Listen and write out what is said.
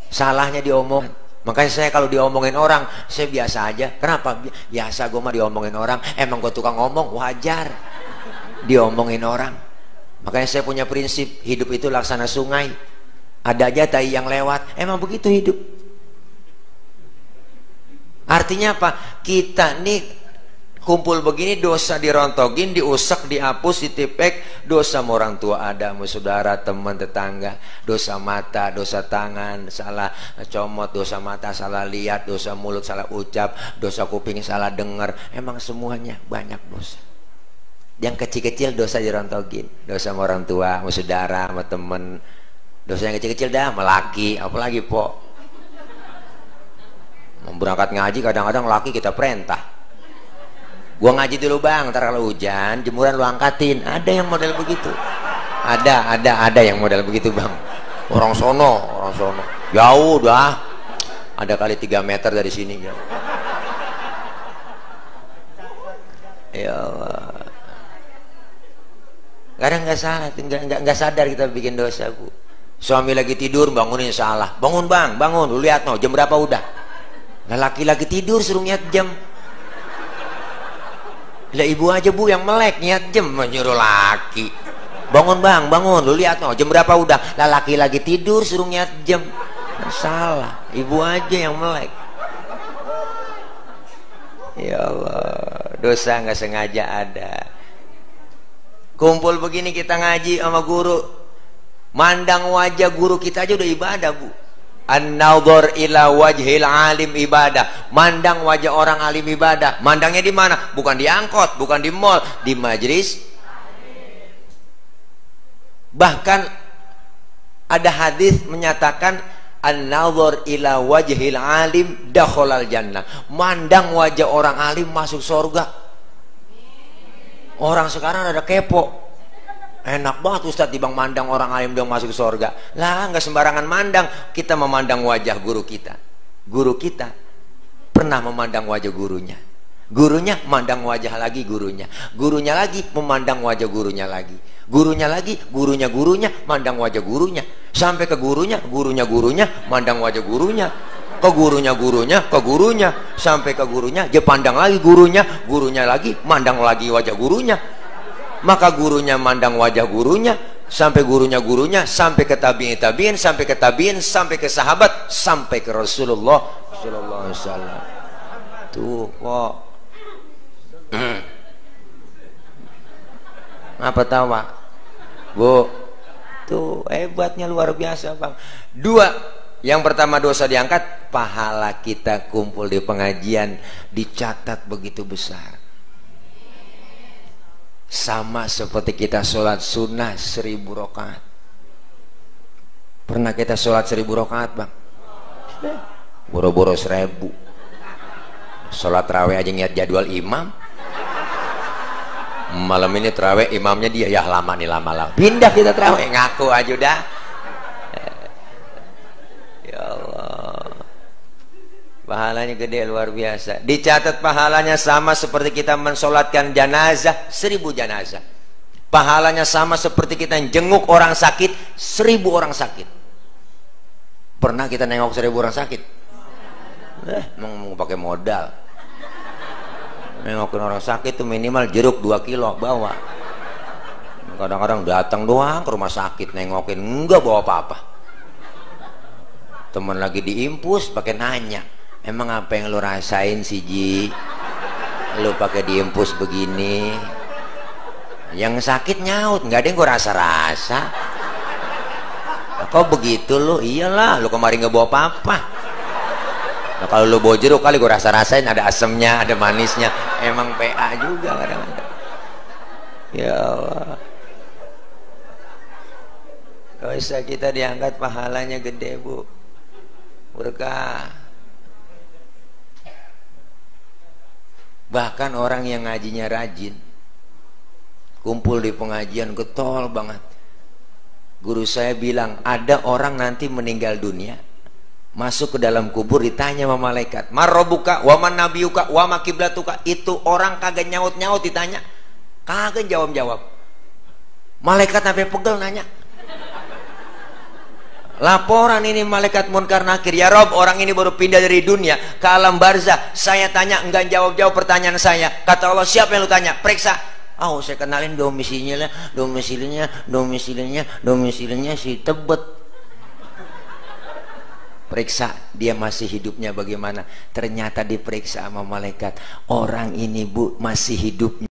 Salahnya diomong. Makanya saya kalau diomongin orang, saya biasa aja. Kenapa? Biasa gue mah diomongin orang. Emang gue tukang ngomong, wajar diomongin orang. Makanya saya punya prinsip, hidup itu laksana sungai. Ada aja tai yang lewat. Emang begitu hidup. Artinya apa? Kita nih kumpul begini, dosa dirontogin, diusek, dihapus, ditipek. Dosa sama orang tua ada, sama saudara, teman, tetangga. Dosa mata, dosa tangan, salah comot, dosa mata, salah lihat, dosa mulut, salah ucap, dosa kuping, salah dengar. Emang semuanya banyak dosa. Yang kecil-kecil dosa dirontogin. Dosa sama orang tua, sama saudara, sama teman. Dosa yang kecil-kecil dah, sama laki, apalagi po. Berangkat ngaji kadang-kadang laki kita perintah. Gua ngaji dulu bang, ntar kalau hujan jemuran lu angkatin. Ada yang model begitu. Ada yang model begitu bang. Orang sono. Jauh dah. Ada kali 3 meter dari sini. Ya Allah. Kadang nggak salah, nggak sadar kita bikin dosa bu. Suami lagi tidur bangunin salah. Bangun bang, bangun. Lu lihat no, jam berapa udah? Nah laki-laki tidur suruh niat jam. Lah ibu aja bu yang melek niat jam menyuruh laki. Bangun bang, bangun. Lu lihat no, jam berapa udah? Lah laki lagi tidur suruh niat jam. Salah, ibu aja yang melek. Ya Allah, dosa nggak sengaja ada. Kumpul begini kita ngaji sama guru, mandang wajah guru kita aja udah ibadah bu. An-nadhar ila wajhil alim ibadah. Mandang wajah orang alim ibadah. Mandangnya di mana? Bukan di angkot, bukan di mall, di majelis. Bahkan ada hadis menyatakan an-nadhar ila wajhil alim dakhalal jannah. Mandang wajah orang alim masuk surga. Orang sekarang ada kepo. Enak banget Ustadz dibang mandang orang alim dong masuk surga. Lah nggak sembarangan mandang. Kita memandang wajah guru kita. Guru kita pernah memandang wajah gurunya. Gurunya memandang wajah lagi gurunya. Gurunya lagi memandang wajah gurunya lagi. Gurunya lagi, gurunya mandang wajah gurunya. Sampai ke gurunya mandang wajah gurunya. Ke gurunya, sampai ke gurunya dia pandang lagi gurunya lagi mandang lagi wajah gurunya. Maka gurunya mandang wajah gurunya, sampai gurunya, sampai ke tabiin, sampai ke sahabat, sampai ke Rasulullah sallallahu alaihi wasallam. Tuh kok. Apa tahu Pak? Bu. Tuh hebatnya luar biasa, Bang. 2. Yang pertama dosa diangkat, pahala kita kumpul di pengajian dicatat begitu besar. Sama seperti kita sholat sunnah 1000 rakaat. Pernah kita sholat 1000 rakaat bang? Boro-boro 1000. Sholat terawih aja niat jadwal imam. Malam ini terawih imamnya dia, ya lama nih lama. Pindah kita terawih, ngaku aja udah. Ya Allah, pahalanya gede luar biasa. Dicatat pahalanya sama seperti kita mensolatkan jenazah 1000 jenazah. Pahalanya sama seperti kita jenguk orang sakit 1000 orang sakit. Pernah kita nengok 1000 orang sakit? Mau pakai modal. Nengokin orang sakit tuh minimal jeruk 2 kilo bawa. Kadang-kadang datang doang ke rumah sakit nengokin, enggak bawa apa-apa. Teman lagi diimpus pakai nanya, emang apa yang lu rasain sih Ji? Lu pakai diimpus begini. Yang sakit nyaut, nggak ada yang gue rasa-rasa. Kok begitu lu? Iyalah, lu kemarin nggak bawa apa-apa. Nah, kalau lu bawa jeruk kali gue rasa-rasain, ada asemnya, ada manisnya. Emang PA juga kadang-kadang. Ya Allah. Dosa kita diangkat pahalanya gede bu. Berkah. Bahkan orang yang ngajinya rajin, kumpul di pengajian getol banget. Guru saya bilang ada orang nanti meninggal dunia, masuk ke dalam kubur ditanya sama malaikat, marrobuka, waman nabiyuka, wama kiblatuka. Itu orang kagak nyaut-nyaut ditanya, kagak jawab-jawab. Malaikat sampai pegel nanya. Laporan ini malaikat munkar nakir, ya Rob, orang ini baru pindah dari dunia ke alam barzah. Saya tanya, enggak jawab pertanyaan saya. Kata Allah, siapa yang lu tanya? Periksa. Oh, saya kenalin domisilinya si Tebet. Periksa dia masih hidupnya bagaimana. Ternyata diperiksa sama malaikat, orang ini Bu masih hidupnya